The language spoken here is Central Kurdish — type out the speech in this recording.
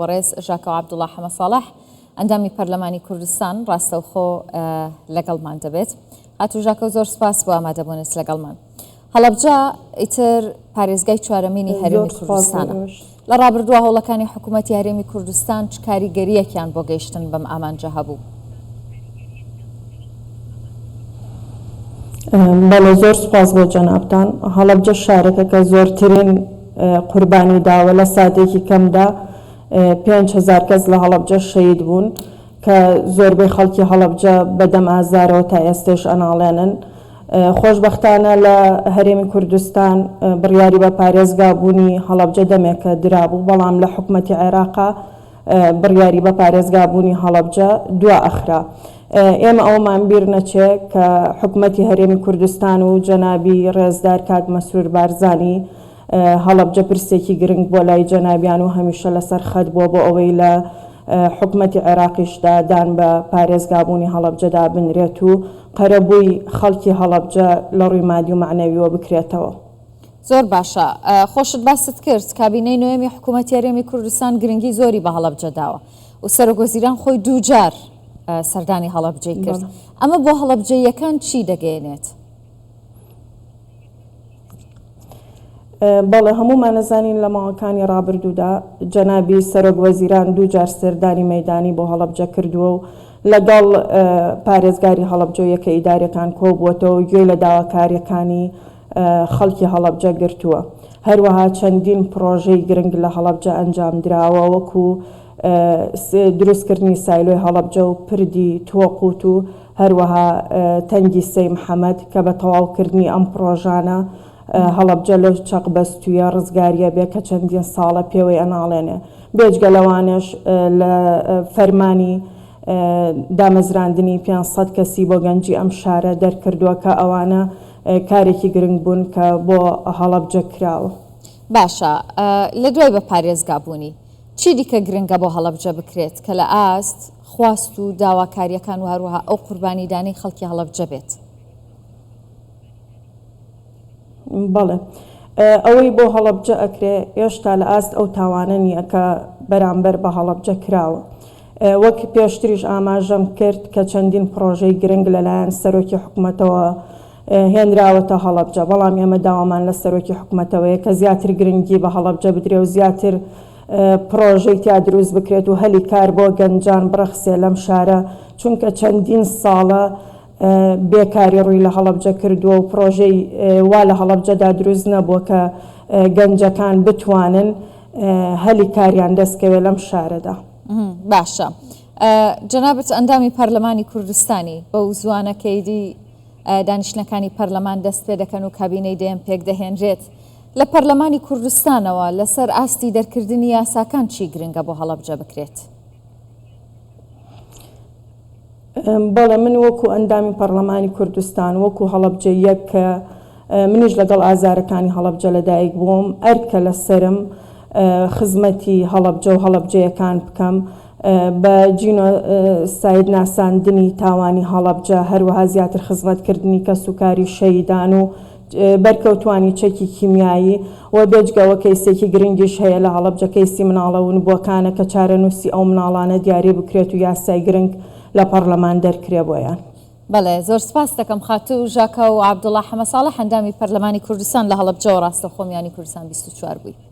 بەڕێز ژاکاو عەبدوڵا حەمەساڵح ئەندامی پەرلەمانی کوردستان ڕاستەوخۆ لەگەڵمان دەبێت. خاتوو ژاکەو زۆر سپاس بۆ ئامادەبوونت لەگەڵمان. هەڵەبجە ئیتر پارێزگای چوارەمینی هەرێمی کوردستانە. لە ڕابردووە هەوڵەکانی حکوومەتی هەرێمی کوردستان چ کاریگەرییەکیان بۆ گەیشتن بەم ئامانجە هەبوو؟ بەڵێ زۆر سوپاس بۆ جەنابتان. هەڵەبجە شارێکە کە زۆرترین قوربانی داوە لە ساتێکی کەمدا 5000 کەس لە هەڵەبجە شەهید بوون کە زۆربەی خەڵکی هەڵەبجە بە دەم ئازارەوە تا ئێستەیش ئەناڵێنن. خۆشبەختانە لە هەرێمی کوردستان بڕیاری بە پارێزگا بوونی هەڵەبجە دەمێکە درابوو، بەڵام لە حکومەتی عێراقا بڕیاری بە پارێزگا بوونی هەڵەبجە دوا ئەخرا. ئێمە ئەوەمان بیر نەچێ کە حکومەتی هەرێمی کوردستان و جەنابی ڕێزدار کاک مەسرور بارزانی هەڵەبجە پرسێکی گرنگ بووە لای جەنابیان و هەمیشە لەسەر خەت بووە بۆ ئەوەی لە حکومەتی عێراقیشدا دان بە پارێزگابوونی هەڵەبجەدا بنرێت و قەرەبووی خەڵکی هەڵەبجە لە ڕووی مادی و مەعنەویوە بکرێتەوە. زۆر باشە خۆشت باست کرد کابینەی نۆیەمی حکوومەتی هەرێمی کوردستان گرنگی زۆری بە هەڵەبجە داوە و سەرۆکوەزیران خۆی دووجار سەردانی هەڵەبجەی کرد ئەمە بۆ هەڵەبجەییەکان چی دەگەیەنێت؟ بەڵێ هەموومان ئەزانین لە ماوەکانی ڕابردوودا جەنابی سەرۆک وەزیران دووجار سەردانی مەیدانی بۆ هەڵەبجە کردووە و لەگەڵ پارێزگاری هەڵەبجە و یەکە ئیداریەکان کۆبووەتەوە و گوێی لە داواکاریەکانی خەڵکی هەڵەبجە گرتووە. هەروەها چەندین پڕۆژەی گرنگ لە هەڵەبجە ئەنجامدراوە وەکو دروستکردنی سایلۆی هەڵەبجە و پردی تۆقوت و هەروەها تەنگی سەی محەمەد کە بە تەواوکردنی ئەم پڕۆژانە هەڵەبجە لەو چەقبەستوویە ڕزگاریە بێ کە چەندین ساڵە پێوەی ئەناڵێنێ. بێجگە لەوانەش لە فەرمانی دامەزراندنی 500 کەسی بۆ گەنجی ئەم شارە دەرکردووە کە ئەوانە کارێکی گرنگ بوون کە بۆ هەڵەبجە کراوە. باشە لە دوای بە پارێزگا بوونی چی دیکە گرنگە بۆ هەڵەبجە بکرێت کە لە ئاست خواست و داواکارییەکان و هەروەها ئەو قوربانیدانەی خەڵکی هەڵەبجە بێت؟ بەڵێ ئەوەی بۆ هەڵەبجە ئەکرێ هێشتا لە ئاست ئەو تاوانە نییە کە بەرامبەر بە هەڵەبجە کراوە. وەک پێشتریش ئاماژەم کرد کە چەندین پڕۆژەی گرنگ لەلایەن سەرۆکی حکومەتەوە هێنراوەتە هەڵەبجە، بەڵام ئێمە داوامان لە سەرۆکی حکومەتەوەیە کە زیاتر گرنگی بە هەڵەبجە بدرێ و زیاتر پڕۆژەی تیا دروست بکرێت و هەلی کار بۆ گەنجان بڕەخسێ لەم شارە، چونکە چەندین ساڵە بێکاری ڕووی لە هەڵەبجە کردووە و پڕۆژەی وا لە هەڵەبجەدا دروست نەبووە کە گەنجەکان بتوانن هەلی کاریان دەستکەوێت لەم شارەدا. باشە جەنابت ئەندامی پەرلەمانی کوردستانی بەو زوانە کە ئیدی دانیشتنەکانی پەرلەمان دەست پێ دەکەن و کابینەی دەیەم پێک دەهێنرێت لە پەرلەمانی کوردستانەوە لەسەر ئاستی دەرکردنی یاساکان چی گرنگە بۆ هەڵەبجە بکرێت؟ بەڵێ من وەکو ئەندامی پەڕلەمانی کوردستان وەکو هەڵەبجەییەک کە منیش لەگەڵ ئازارەکانی هەڵەبجە لەدایک بووم ئەرکە لەسەرم خزمەتی هەڵەبجە و هەڵەبجەیەکان بکەم بە جینۆساید ناساندنی تاوانی هەڵەبجە هەروەها زیاتر خزمەتکردنی کەسوکاری شەهیدان و بەرکەوتوانی چەکی کیمیایی و بێجگە ئەوە کەیسێکی گرنگیش هەیە لە هەڵەبجە کەیسی مناڵە ونبووەکانە کە چارەنووسی ئەو مناڵانە دیاری بکرێت و یاسای گرنگ لە پەڕلەمان دەرکرێ بۆیان. بەڵێ زۆر سپاست دەکەم خاتوو ژاکاو عەبدوڵا حەمەساڵح ئەندامی پەرلەمانی کوردستان لە هەڵەبجەوە ڕاستەوخۆ میانی کوردستان 24 بووی.